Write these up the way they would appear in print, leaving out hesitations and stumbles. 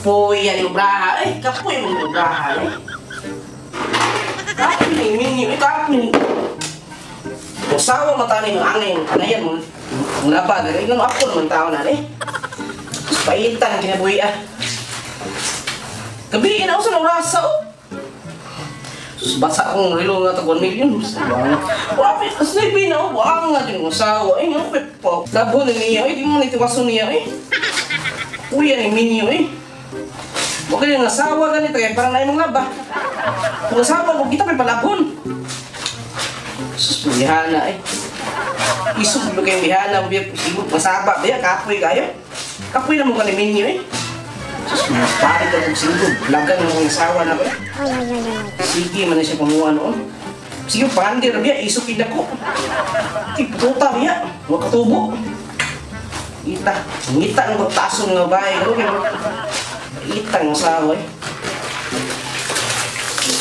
Kapoy yan yung braha. Eh, kapoy mo yung braha eh. Kapoy ni minyo. Eh, kapoy ni. Usawa matani ng angay ng kanayan mo. Ang laba, eh, gano'n ako naman tao na eh. Paitan kinabuhi ah. Gabi, ina ako sa rasa oh. Sus, basa akong relo nga tag 1 million. Wala, sleepy na oh. Wala nga din usawa. Eh, nga po. Labo na niya eh. Di mo nitiwaso niya eh. Kuya ni Minyo eh. Huwag kayo nga asawa ganito eh. Parang na imong laba. Kung asawa mo, kita may palabon. Sus, bihana eh. Isog mo kayong bihana. Siguro masaba. Biya, kapoy kayo. Kapoy na mo ka ni Minyo eh. Sus, parit ako siguro. Lagan mo ang asawa na ko eh. Sige, man na siya panguha noon. Sige, pandir biya. Isog ko. Tipututa biya. Huwag katubo. Ita, ngita ng tason nga bahay. Okay, itang asawa eh.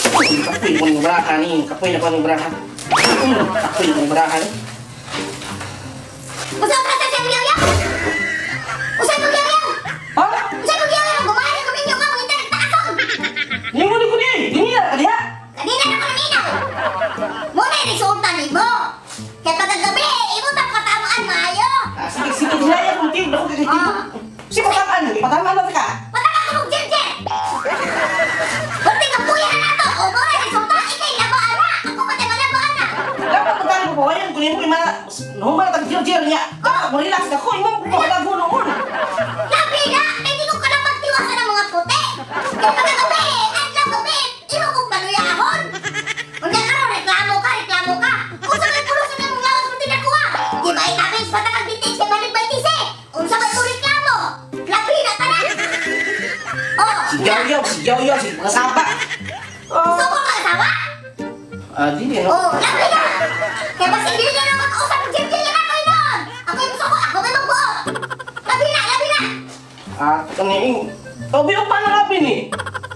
Kapoy ko ng braha ni. Kapoy na ko ng braha. Kapoy na ng braha ni. Usa ka sa siyang? Usa mo yaw? Ha? Usa mo yaw? Gumawa ko ninyo nga mga nagtaason. Ningo ni ko ni. Dini na kadiha. Kanina na ko naminaw. Muna yung resulta nimo. Kaya pagkagabi, imo ta patamaan maayo. Ah, sige, sige, dinaya kong team. Ako kay team. Sige, patamaan. Patamaan na ka. Patamaan ko mong jirjir. Kunti ka puya na nato. O mo na resulta, ikay labaan na. Ako pati malabaan na. Dapat patamaan ko pa kayo. Kung imo kay ma... Nuhuma na tag-jirjir niya. Dapat mo relax na ko. Imo ko palabo noon. Labi na! Kaya di ko ka na magtiwasan ng mga puti. Kaya pagkagabi, adlaw gabi, imo kong baluyahon. Unya karon reklamo ka, reklamo ka. Unsa may pulo sa imong lawas mo tinakuha? Di ba itabis pa ta kag bitik sa balik baytise? Unsa may mo reklamo? Labi na tanan. Oh, Si Yaw-Yaw, si Yaw-Yaw, si mga sapa. gusto mo ka asawa? Ah, di no. Oh, labi na. Kaya basta dili na lang makausap ng jirjir yan ako noon. Ako yung gusto ko, ako may magbuo. Labi na, labi na. Ah, kani. Oh, biyo pa na nga ni.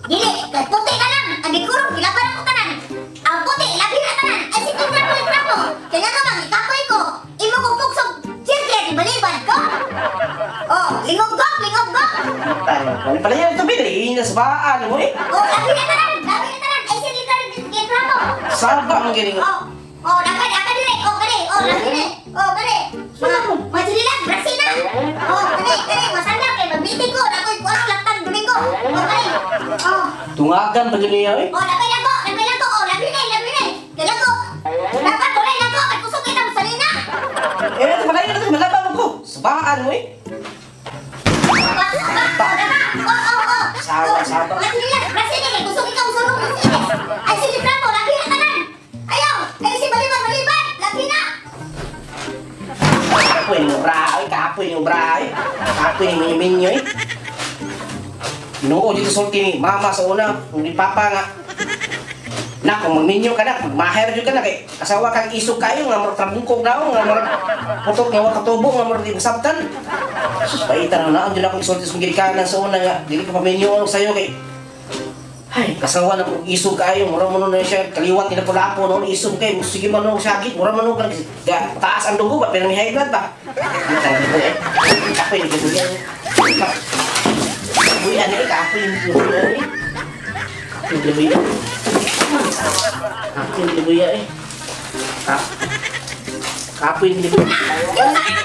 Dili, kay puti ka lang. Ang dikurong, gilaban ako tanan. Ang puti, labi na tanan. Ay, sige, tramo, tramo. Kaya nga bang, ikapoy ko. Imo kong puksog, jirjir, ibaliban ko. Oh, lingog gok, lingog gok. Tayo. Wala pala yan ito, bili. Nasbaan mo eh. Oh, labi na tanan, labi na tanan. Ay, sige, tramo. Saba mo galing. Oh, oh, dapat, dapat dire. Oh, kani, oh, labi na. Oh, kani. Mga, majililan, brasina. Oh, kani, kani, masala kay mag-meeting ko. Nakoy, kuwan, laktang, Domingo. Oh, kani. Oh. Tungagan pa dyan niya eh. Oh, labay lago, labay lago, oh, labi na, labi na. Kailangan ko. Dapat tulay lago, kay kusog kita sa nina. Eh, ito pala yun, ito malabang ko. Sabaan mo eh. Oh, oh, oh. Sawa, sawa. Labi nila, brasina kay kusog ikaw sulong ng sinis. Ay sige tramo, labi na tanan. Ayaw, ay si baliban, baliban, labi na. Kapoy ni bra, eh. Kapoy ni bra, eh. Kapoy ni minyo eh. Ginoo dito sulti ni mama sa una, ni papa nga. Nak, kung magminyo ka na, magmaher jud ka na kay asawa kang isog kayo nga murag trabungkog na nga murag putot nga wa katubo nga murag di masabtan. Sus, paitan na naon jud akong isulti sa ginikanan sa una nga dili ka paminyo sayo kay ay, kasawa na kung isog kayo, mura mo na siya, kaliwat nila pula-po noon, isog kayo, sige man nung sakit, mura man nung taas ang dugo ba, pero may high blood ba? Hindi tayo nito eh. Kapoy, hindi ko yan. Kapoy, ano eh, kapoy, hindi ko yan eh. Kapoy, hindi ko yan. Kapoy, hindi ko yan eh. Kapoy, hindi ko yan.